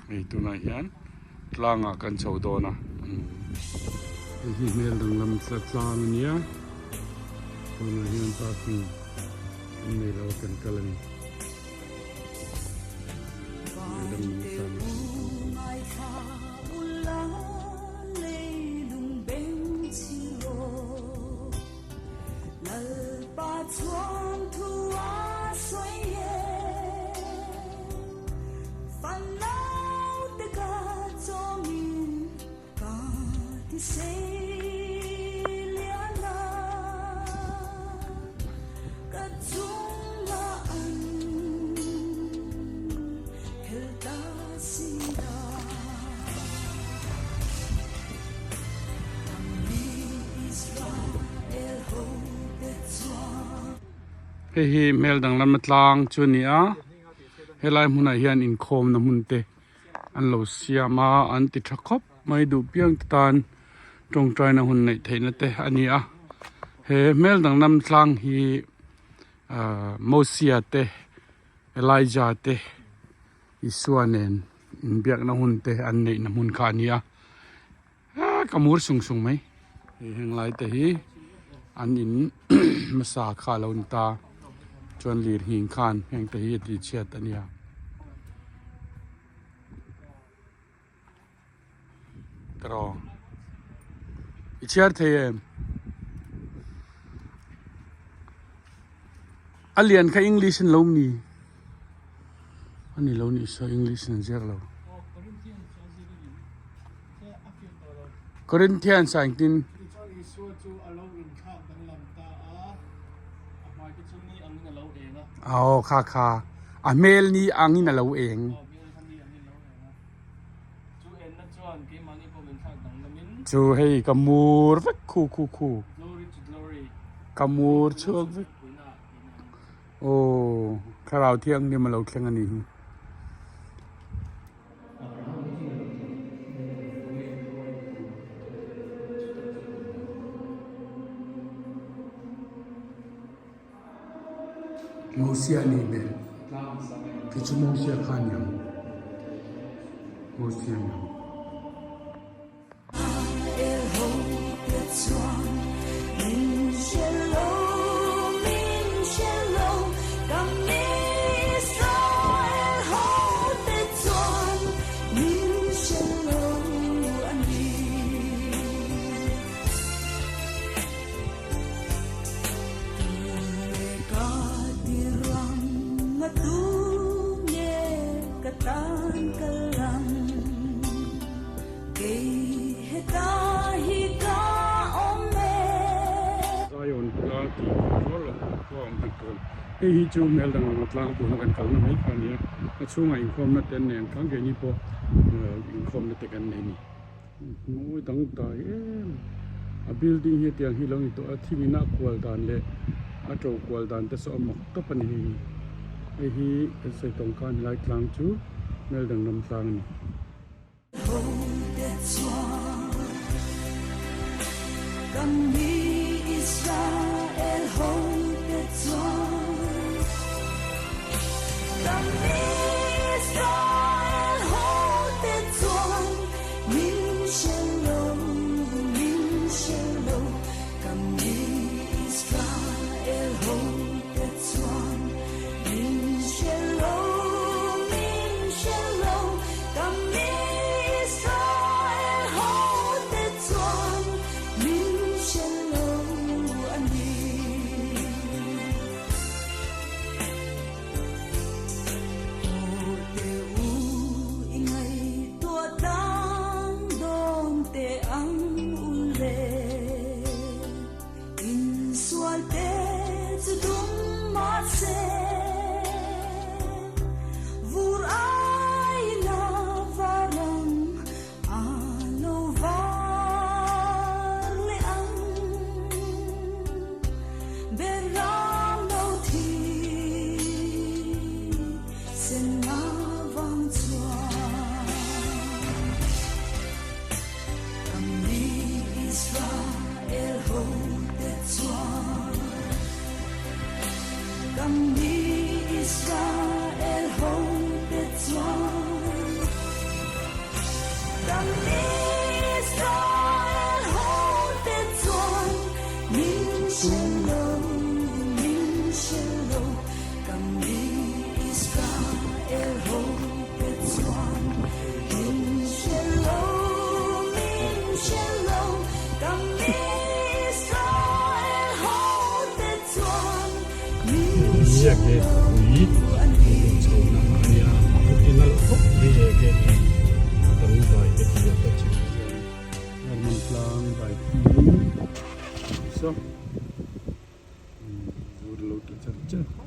Hei tunah hian tlangah kan chho dawn a hei hi hmel danglam tlang a nia tunah hian parking an nei lo a kan kal a ni. Hei hi hmel danglam tlang chu a ni a helai hmunah hian inkhawmna hmun te an lo siam a an ti tha khawp mai duh piang te tan tawngtaina hun neih theihna te a ni a he hmel danglam tlang hi ahh Mosia te Elijah te Isua nen inbiakna hun te an neihna hmun kha a ni a ah ka mur sung sung mai hei heng lai te hi an in hmasa kha a lo ni ta chuan lirnghing khan heng te hi a tihchhiat a nia. Tiraw i chhiar thei em? A lian kha English in lo mi a ni lo nih saw English in an ziak lo. Corinthians ah engtin? Aw kha kha a hmel ni angin a lo eng. Chu hei ka mur vek khu khu khu ka mur chhuak vek aw thlarau thianghlim a lo thleng a nih hi. Mosia nih hmel khi chu Mosia kha a ni ang Mosia a ni ang. Zion tlang tih rual lo pawh a awm hek tur a ni. Hei hi chu hmel dang lama tlang tuna kan kalna mai kha a ni a, a chhungah inkhawmna te an nei ang khan keini pawh inkhawmna te kan nei a ni. Mawi dang dai em a building hi tiang hi lo ni tawh a thing in a kual dan leh a to kual dan te saw a mak tawp a ni hei hi hei hi kan sawi tawng khan helai tlang chu mel danglam tlang a ni. Hei a gate pui an luh chho na a nia a ti nalh khawp mai he gate hi a dangdai te tih a ta chik hian Herman tlang dai phung saw vur lo tla char char.